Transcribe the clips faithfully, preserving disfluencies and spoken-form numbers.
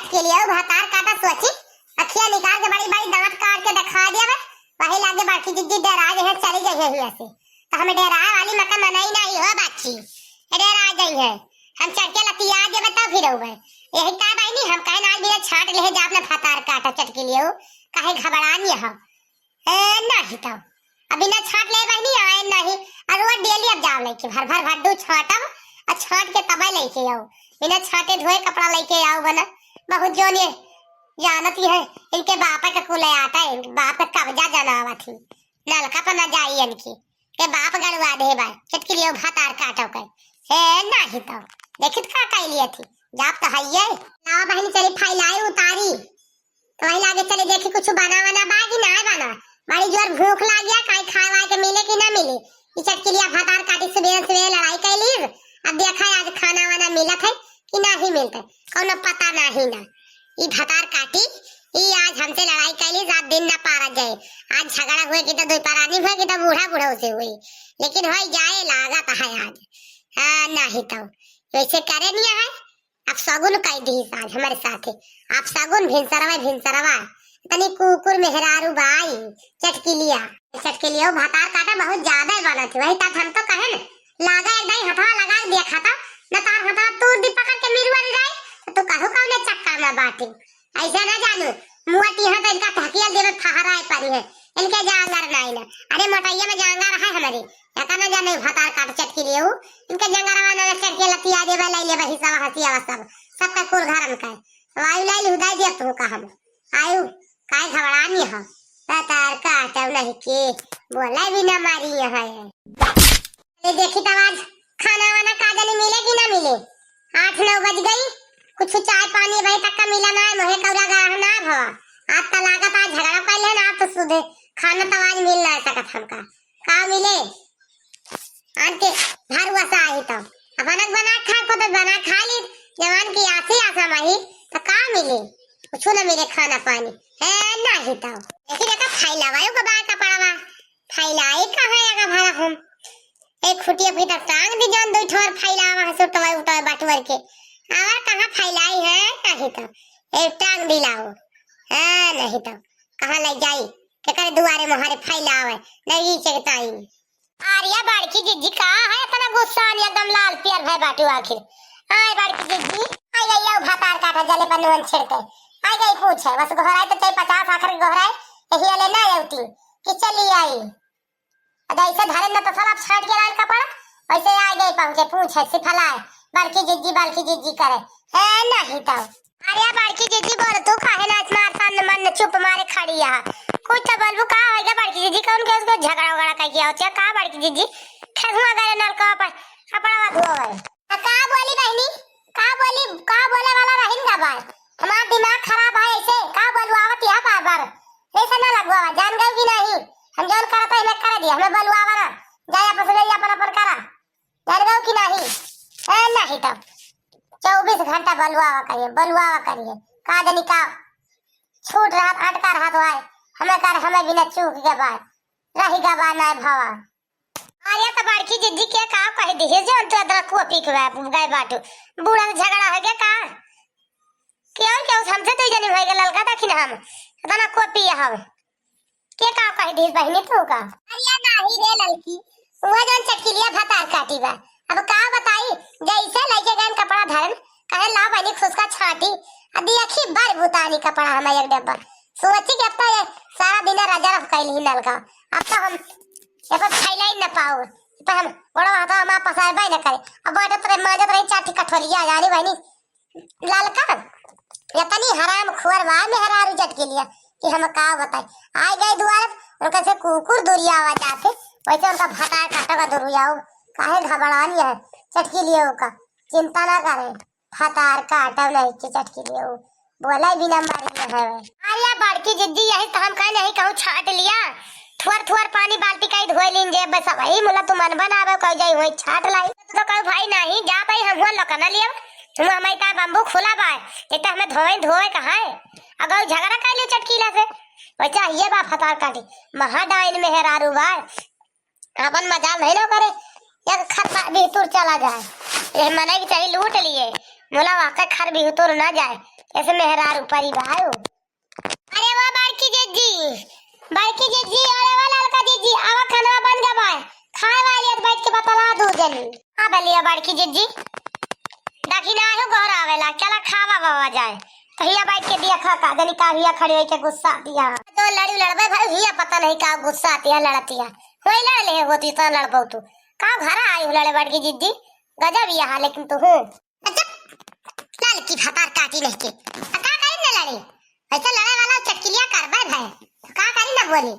चटकिलियो भतार काटा सोची, अखिया निकाल के बड़ी बड़ी दांत काढ़ के देखा दिया बे। वही लागे बड़की जिज्जी डेरा गई है, चली गई है हियां से। तो हम डेराए वाली मका मनई नहीं हो बाची, डेरा गई है। हम चटके लतिया देबे तब फिर अउबे। यही का बहिनी, हम कहे ना आज बिना छाट ले जाब ना भतार काटा चटकिलियो, काहे घबरानी हो? ए, नाही तो। अब बिना छाट ले बहिनी आए नाही। और वो डेली अब जाओ लेके भर भर भड्डू छाटब, और छाट के तबे लेके आओ। बिना छाटे धोए कपड़ा लेके आओ बना। बहुत जोन ये जानत ही है, इनके बाप का कुल आता है, इनके बाप का कब्जा जनावत ही। नलका पर ना जाई इनकी। के बाप गड़वा दे बा, चटकिलियो भतार काटो के। ए, नाही तो। देखित का कैलिए थी, जाप तो हइये। लावा बहिनी चली फैलाई उतारी। तो वही लागे चले देखी कुछ बना वना बा कि ना बना। बड़ी जोर भूख लाग गया, काई खाए वाए के मिले कि ना मिले। ई चटकिलिया भतार काटी सुबह सुबह लड़ाई कैली। अब देखा आज खाना वाना मिलत है कि नाही मिलत है, कौनो पता नाही ना। ई भतार काटी, ई आज हमसे लड़ाई कैली, रात दिन ना पारा जाए। आज झगड़ा हुए कि तो दुई परानी हुए कि तो बूढ़ा बूढ़ा उसे हुई, लेकिन हो जाए लागत है आज। हाँ, नाही तो वैसे करे नहीं है। आप सगुन कह दी आज हमारे साथे। आप सगुन भिनसरवा, भिनसरवा। तनी कुकुर मेहरारू बाई, चटकिलिया। चटकिलिया, वो भतार काटा बहुत ज्यादा ही बनत है। वही तात हम तो कहे न, लागा एक दाई हथवा लगा के दिया खाता, न तार हथवा तूर दी पकड़ के मिरुआ रे जाई, तो तू कहू कौने चक्कर में बाटी। ऐसे ना जानू, मुआ टीहा तो इनका धकियल देवे फहराए पड़ी है। इनके जांगर नहीं ना। अरे मोटैया में जांगर है हमारी। एका ना जाने भतार काट चटकिलियो। इनके जंगरवा ना चटके लतिया देवे, लाई लेवे हिस्सा हसिया सब। सबका कुल घरन का। वायु लाई हुदाई दिया तू का हम। आयु, काय घबरानी हो? भतार काट नहीं के। बोला भी ना मारी यहाँ है। अरे देखी तब आज खाना वाना का जानी मिले कि ना मिले। आठ नौ बज गई, कुछ चाय पानी अबहीं तक का मिला ना है, मोहे कौरा गरह ना भवा। आज त लागत आज झगड़ा कैले ना, आज तो सुधे खाना तो आज मिल ना सकत हमका। का मिले? आन के भर वसा आई तो अपनक बना खा को तो बना खा ली, जवान की आसी आसा माही तो का मिले? कुछ ना मिले खाना पानी है ना ही तो। लेकिन एका फैलावायो का बा कपड़वा, फैलाई कहाँ आगा भरा हम? एक खुटिया पे तो टांग दी जान, दो ठोर फैलावा है, सुटवा उठवा बटवर के। और कहाँ फैलाई है, नहीं तो एक टांग दी लाओ। हाँ, नहीं तो कहाँ ले जाई? केकर दुआरे मोहारे फैलावे, नहीं चेकताई। अरे बड़की जिज्जी का है इतना गुस्सा, एकदम लाल पियर भय बाटू आखिर। आए बड़की जिज्जी, आई गई यो भतार काटा जले पर नून छिड़के। आई गई पूछे, बस गोहराई तो चाहे पचास आखिर गोहराई, यही अले ना अउती कि चली आई। अदा ऐसे धरे न तो साला छाट के लाल कपड़ा, वैसे आ गए पहुंचे पूछे सिफलाए, बड़की जिज्जी, बड़की जिज्जी करे। ए, नहीं तो। अरे बड़की जिज्जी बोल, तू काहे ना मार तान मन चुप मारे खड़ी है? कुछ तो बोलबू का हो गया बड़की जिज्जी, कौन के उसको झगड़ा वगड़ा कर गया होता का बड़की जिज्जी? खेहुआ गए नलका पर कपड़ा धोवे। आ, का बोली बहनी? का बोली? का बोले वाला रहिन का बाय? हमार दिमाग खराब है ऐसे, का बोलवावत यहाँ बार बार? ऐसे ना लगवावा, जान गई कि नहीं? हम जौन करत है, हमें कर दिया, हमें बोलवावा ना। जाए आपस में अपन अपन करा। जान गई कि नहीं? ए, नहीं तब। चउबीस घंटा बोलवावा करिए, बोलवावा करिए। का जानी का छूट रहत, अटका रहत होए। हमें कर, हमें बिना चूक के बाय। रही गवा ना भवा। अरे तो बड़की जिज्जी के का कह दिहे जो तू इतना कॉपी के गए बाटू। बूढ़ा से झगड़ा हो गया का? क्यों, क्यों हमसे तो जनी हो गया ललका दखिन हम। इतना कॉपी हम। के का कह दिस बहिनी तू का? अरे नाही रे ललकी, वह जौन चटकिलिया भतार काटी बा। अब का बताई, जैसे लइके गन कपड़ा धरन, कहे ला बहिनी खुसका छाटी, आ देखी बड़ भूतानी कपड़ा हम एक डब्बा। सोची कि अब तो ये सारा दिन रजरफ कैली ही नलका। अब तो हम ये पर फैलाई न पाओ, ये पर हम बड़ा हाथा हमार पसारबे न करे। अब बाटे तोरे माजत रही चार ठी कठोलिया जानी बहिनी। ललका, इतनी हराम खुअर बा मेहरारू चटकिलिया कि हम का बताई। आइ गए दुआर, उनका से कुकुर दुरियावा जाते, वैसे उनका भतार काटा का दुरियाओ। काहे घबरानी है चटकिलिया का? चिंता ना करे, भतार काटा नहीं के चटकिलिया। बोला बिना मारी है। अरे बड़की जिज्जी, यही तो हम कहे नहीं कहूँ छाट लिया। थुअर थुअर पानी बाल्टी कई धोए लीन जे बस वही मुला तू मन बनावे कह जाई वही छाट लाई। तो कहू भाई नहीं जा भाई हम हुआ लोकना लिया। हम हमारी का बम्बू खुला बाय। ये तो हमें धोए धोए कहा है। अगर झगड़ा कर लियो चटकीला से। वैसा ये बा भतार काटी। महा डाइन मेहरारू बाय। अपन मजाल नहीं ना करे। एक खर बिहतुर चला जाए। ये मने की चाही लूट लिए। मुला वाकई खर बिहतुर ना जाए। कैसे मेहरारू परी बायो। अरे वो बड़की जिज्जी, बड़की जिज्जी, अरे वो ललका जिज्जी, आवा खाना बन गवा है। खाए वाली है, बैठ के बतला दो जनी। हाँ, बोलिए बड़की जिज्जी। देखी ना आयो घर आवेला, चला खावा बाबा जाए। तो हिया बैठ के देखा का, जनी का हिया खड़ी होई के गुस्सा दिया। तो लड़ी लड़बे भाई, हिया पता नहीं का गुस्सा दिया, लड़तिया। वही लड़ ले होती तो लड़बो तू। का घर आई हो लड़े बड़की जिज्जी? गजब यहाँ, लेकिन तू हूँ। अच्छा, ललकी भतार काटी नहीं के। आ का करी न लड़े? ऐसे लड़े वाला चटकिलिया करबे भय। तो का करी न बोली?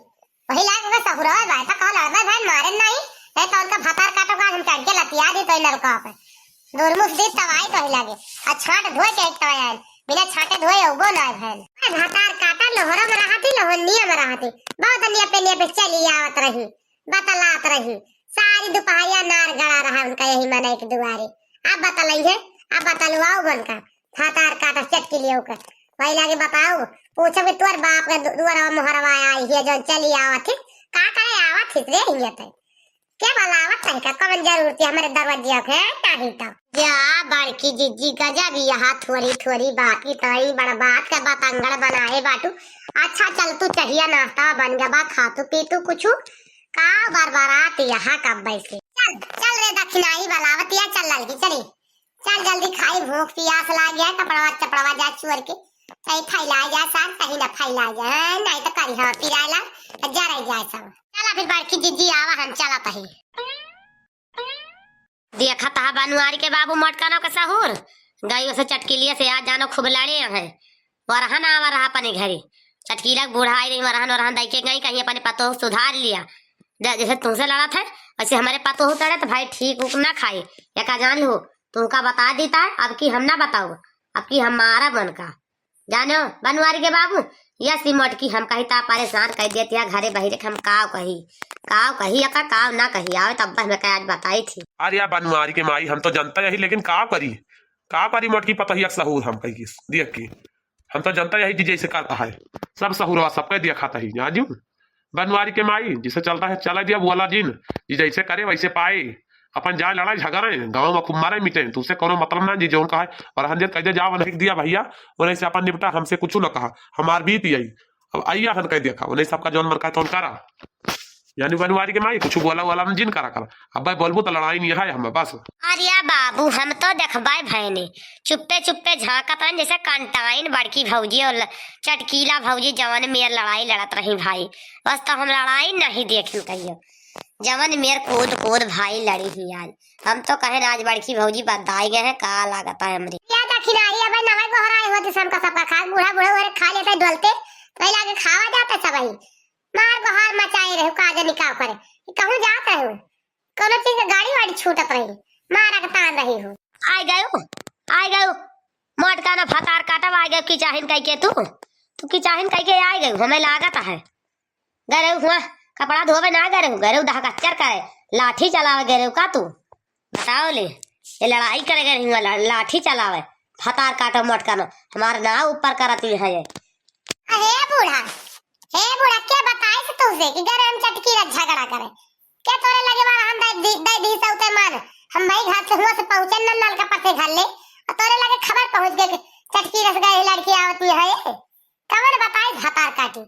वही लायक होगा सहुरवे भाई, तो कहो लड़बे भाई मारे नहीं, नहीं तो उनका भतार काटो का हम चढ़ के लतिया दी तो ललका पे। दुरमुस दी तवाई तो ही लागे। आ छाट धोए के एक तवाई आयल। बिना छाटे धोए उबो ना भैन। ए भतार काटा लोहरा में रहती, लोहनिया में रहती। बहुत निया पे निया पे चली आवत रही। बतलात रही। सारी दुपहरिया नार गड़ा रहा उनका यही मनई के दुआरे। अब बतलई है, अब बतलवाओ उनका। भातार काटा चटकिलियो का। वही लागे बताओ, पूछो कि तोर बाप के दु-, दुआरवा मोहरवा आई है, जौन चली आवत है। का करे आवत है रे हियाँ तक? के बलावत है का? कौन जरूरत है हमारे दरवाजे के? नहीं तो। जा बड़की जिज्जी गजब यहाँ थोड़ी थोड़ी बात की तई बड़ बात का बतंगड़ बनाए बाटू। अच्छा चल तू चहिया नाश्ता बन गबा, खा तू पी तू कुछ। का बरबरात यहाँ कब बैसे? चल, चल रे दक्षिणाही बलावतिया, चल ललकी, चली। चल जल्दी खाई, भूख पियास लाग गया, कपड़वा चपड़वा जा चुअर के। चाहे फैला जा सार, चाहे न फैला जा, हैं? नहीं तो करी हम पिराला, तो जरे जाए सब। चला फिर बड़की जिज्जी आवा, हम चला तही। देखा तहा बनवारी के बाबू मोटकनो के सहूर, गई उसे चटकिलिया से आज जानो खूब लड़े हैं। वरहन आवा रहा अपने घरे। चटकीला के बूढ़ा आई रही, वरहन, वरहन दई के गई, कहीं अपने पतोह सुधार लिया। ज-, जैसे तुमसे लड़त है, वैसे हमारे पतोह तड़े तो भाई ठीक उक ना खाए। एका जान लो, तुमका बता देता है, अब की हम ना बताओ, अब की हम मारा बन का। जानो, बनवारी के बाबू, या सिमट की हम कही ता परेशान कर देती है, घरे बहिरे के हम काव कही, काव कही, एका काव ना कही, आवे तब हमें कहे आज बताई थी। अरे या बनवारी के माई, हम तो जनता यही, लेकिन काव करी, काव करी मोटकी पतोहिया के सहूर हम कही, देख की। हम तो जनता यही जी जैसे करता है, सब सहुरवा सबके दिया खाता ही, आजू। बनवारी के माई, जिसे चलता है चला दिया, बोला जिन, जी जैसे करे वैसे पाए। अपन जाए लड़ाई झगड़े, गाँव में खूब मारे मिटे, तो उसे कोनो मतलब ना जी, जो उनका है। और हम जे कह दे जाओ, नहीं दिया भैया, उन्हें से अपन निपटा, हमसे कुछ ना कहा, हमार बीत यही। अब आइया हन कह देखा, उन्हें सबका जौन मन का है, तौन करा। यानी बनवारी के माई, कुछ बोला वाला में जिन करा करा। अब भाई बोलबू तो लड़ाई नहीं है हम, बस। अरे बाबू, हम तो देखबाई भैने, चुप्पे चुप्पे झांकत रहन, जैसे कंटाइन बड़की भौजी और ल-, चटकीला भौजी जवन मेर लड़ाई लड़त रही भाई। बस तो हम लड़ाई नहीं देखिन कहियो, जवन मेर कूद कूद भाई लड़ी ही आज। हम तो कहेन आज बड़की भौजी बदाई गए हैं, का लागत है हमरे। या दखिनाही, अब नवे गोहराए होते, सबका सबका खा, बूढ़ा बूढ़ा ओरे खा लेते डोलते, तो लागे खावा जाता सब ही। मार गोहार मचाए रहे, का जानी का करे, कहूँ जात रहे। कोनो चीज के गाड़ी वाड़ी छूटत रही, मारा के तान रही हो। आइ गयो, आइ गयो, मोटका ना भतार काटब आइ गयो, किचाहिन कहि के तू, तू किचाहिन कहि के आइ गयो, हमें लागत है। गए हुआ कपड़ा धोवे ना गए रहू, गए रहू दहकच्चर करे, लाठी चलावे गए रहू का तू? बताओ ले, ये लड़ाई करे गए रहू, ला-, लाठी चलावे, भतार काटब मोटका ना, हमार नाव ऊपर करत है ये। अहे बूढ़ा, हे बूढ़ा, के बताइस तुझसे कि गरम चटकी ला झगड़ा करे? के तोरे लगे वाला हम दे दी, दे दी सौते मान। हम भाई घर से हुआ से पहुँचे न नलका पर से घर ले। और तोरे लगे खबर पहुँच गए कि चटकी रस गए लड़की आवत नहीं है। कवन बताइस भतार काटी?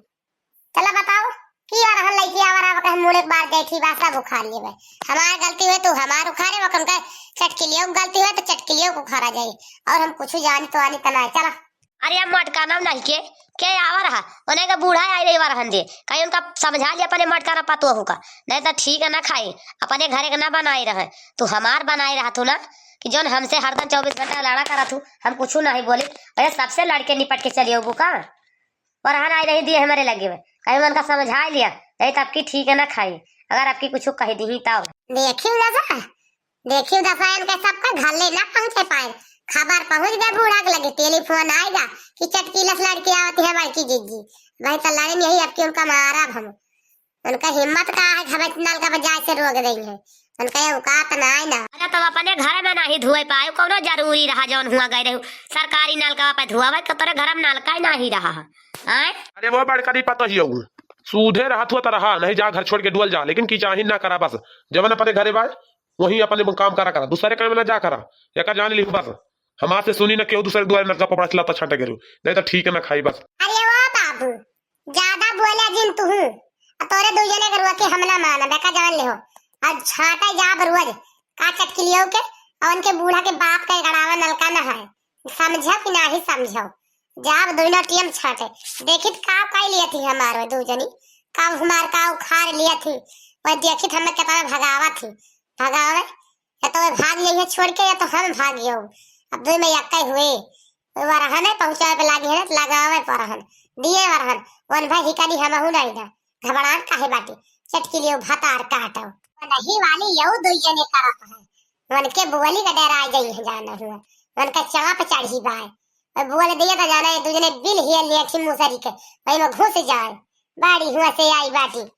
चला बताओ, की आ रहल लड़की आवा रहा कहे मुड़े एक बार देखी बा सब उखाड़ लेबे। हमार गलती हुए तो हमार उखाड़े, वकन का चटकिलियों की गलती हुए तो चटकिलियों को उखाड़ा जाए। और हम कुछ जानी तो आनी तना है। चला। अरे अब मटकाना नहीं के, के आवा रहा, उन्हें के बूढ़ा आई रही बार हंदे, कहीं उनका समझा लिया अपने मटकाना पतोहू का, नहीं तो ठीक है ना खाए, अपने घरे के ना बनाए रहे, तू हमार बनाए रहा तू ना, कि जौन हमसे हरदम चौबीस घंटा लड़ा करा तू, हम कुछ नहीं बोले, अरे सबसे लड़के निपट के चलिए बुका, और हन आई रही दिए हमारे लगे में, कहीं उनका समझा लिया, नहीं तो आपकी ठीक है ना खाई, अगर आपकी कुछ कह दी तब। देखियो दादा, देखियो दसायन के सबका घर ले ना पहुँचे पाए। खबर पहुँच गए बूढ़ा के लगे, टेलीफोन आएगा कि चटकीलस लड़की आवती है बड़की जिज्जी। वही तो लड़े नहीं अब कि उनका मारा हम। उनका हिम्मत का है, हमें नलका पर जाए से रोक रही है। उनका ये औकात ना है ना। अरे तब अपने घर में नहीं धोए पाए, कौनो जरूरी रहा जौन हुआ गए रहू सरकारी नलका पे धोआवे, तो तोरे घर में नलका ही नहीं रहा है। आय? अरे वो बड़का नहीं पता ही हूँ, सूधे रहा थुआ तो रहा, नहीं जा घर छोड़ के डुअल जा, लेकिन की चाही ना करा बस। जवन अपने घरे बाय, वहीं अपने काम करा करा, दूसरे काम में ना जा करा, एका जान ली बस। हमार से सुनी ना, केहू दूसरे दुआरे नलका पपड़ा से लत्ता छांटे करू, नहीं तो ठीक ना खाई बस। अरे ओ बाबू, ज्यादा बोले जिन तुहू, आ तोरे दुइ जने के रोके हम ना मानब, बेका जान ले हो। अब छांटे जाब रोज, का चटकिलियो के, और उनके बूढ़ा के बाप के गड़ावा नलका ना है, समझो कि नाही समझो। जाब दुइनो टीम छांटे, देखित का कई लिया थी हमार दुइ जनी, का हमार का उखाड़ लिया थी, वह देखित हमें कितना भगावा थी, भगावे, या तो वह भाग जाइए छोड़ के, या तो हम भाग जाओ। अब दुइ में यक्के हुए, वरहने पहुँचावे पे लागी है ना, तो लगावे परहन, दिए वरहन, वन भाई हिकानी हमहू नहीं ना, घबरान काहे बाटी, चटकिलियो भतार काटो। नहीं वाली यहू दुइ जने करत है, वन के बोली का डरा गई है जाना हुआ, वन का चाप चढ़ी बाय, और बोल दिया तो जाना ये दुइ जने बिल हियल लिया थी मुसरी के, वही में घुस जाए, बाड़ी हुआ से आई बाटी,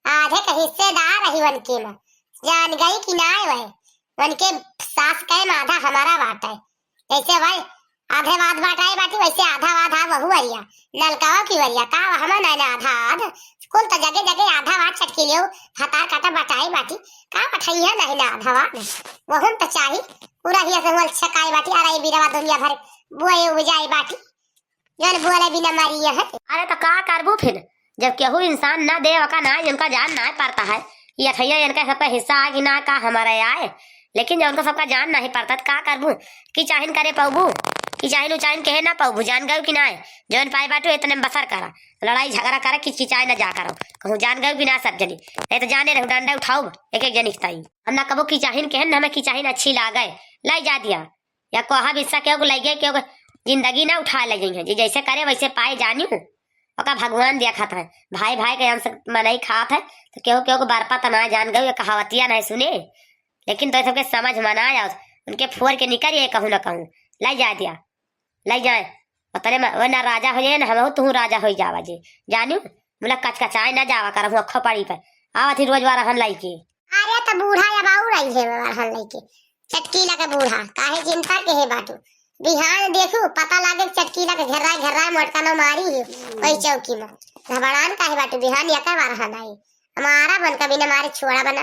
आधे के हिस्सेदार रही वन के में, जान गई कि ना वह, वन के सास के में आधा हमारा बाटे, जैसे भाई आधे वाद बाटाए बाटी, वैसे आधा वाद हा वहू वरिया, नलकाओ की वरिया, का हमा ना ना आधा आध, कुल तो जगे जगे आधा वाद चटकिलियो, भतार काटा बाटाए बाटी, का पठाई है नहीं ना आधा वाद, वहुन तो चाही, पूरा हिया से हुआ छकाए बाटी, अरे बीरवा दुनिया भर बोए उजाए बाटी, जौन बोले बिना मारी है। अरे तो का करबू फिर, जब केहू इंसान ना दे, ओका ना, इनका जान ना पड़ता है, ये अठैया इनका सबका हिस्सा आए कि ना का हमारे आए, लेकिन जब उनका सबका जान नहीं पड़ता तो का करबू, कि चाहिन करे पाऊबू, कि चाहिन उचाहिन कहे ना पाऊबू, जान गयो कि ना, जौन पाए बाटू इतने में बसर करा, लड़ाई झगड़ा करे, किचकिचाए ना जा करो, कहूँ जान गयो कि ना सब जनी, नहीं तो जाने रहू डंडा उठाओ एक एक जनी ताई, हम ना कबो कि चाहिन कहे ना, हमें कि चाहिन अच्छी लागे, लाई जा दिया, या कोहा बिस्सा केहू के लइगे, केहू के जिंदगी ना उठा ले जइहें। जे जैसे करे वैसे पाए जानियो। ओका भगवान देखत है। भाई भाई के अंश मनई खात है, तो केहू केहू के बरपा त ना जान गयो, ये कहावतिया नहीं सुने। लेकिन तो सबके समझ में ना आओ, उनके फोर के निकल ये कहूँ ना कहूँ। लाई जाए दिया, लाई जाए। उतने में वो ना राजा हो जाए ना, हम तू राजा हो जावा जे। जानियो, बोला कचकचाए ना जावा कर, हुआ खोपड़ी पे। आवत ही रोजवार हन लाई के। अरे, त बूढ़ा अब आऊ रही है बरहन लइके। चटकीला के बूढ़ा, काहे चिंता के है बाटू? बिहान देखू, पता लागे चटकीला के घेर्रा घेर्रा मोटका न मारी है, वही चौकी में। घबरान काहे बाटू? बिहान यका बरहन आई। हमारा बन कभी न मारे छोड़ा बना।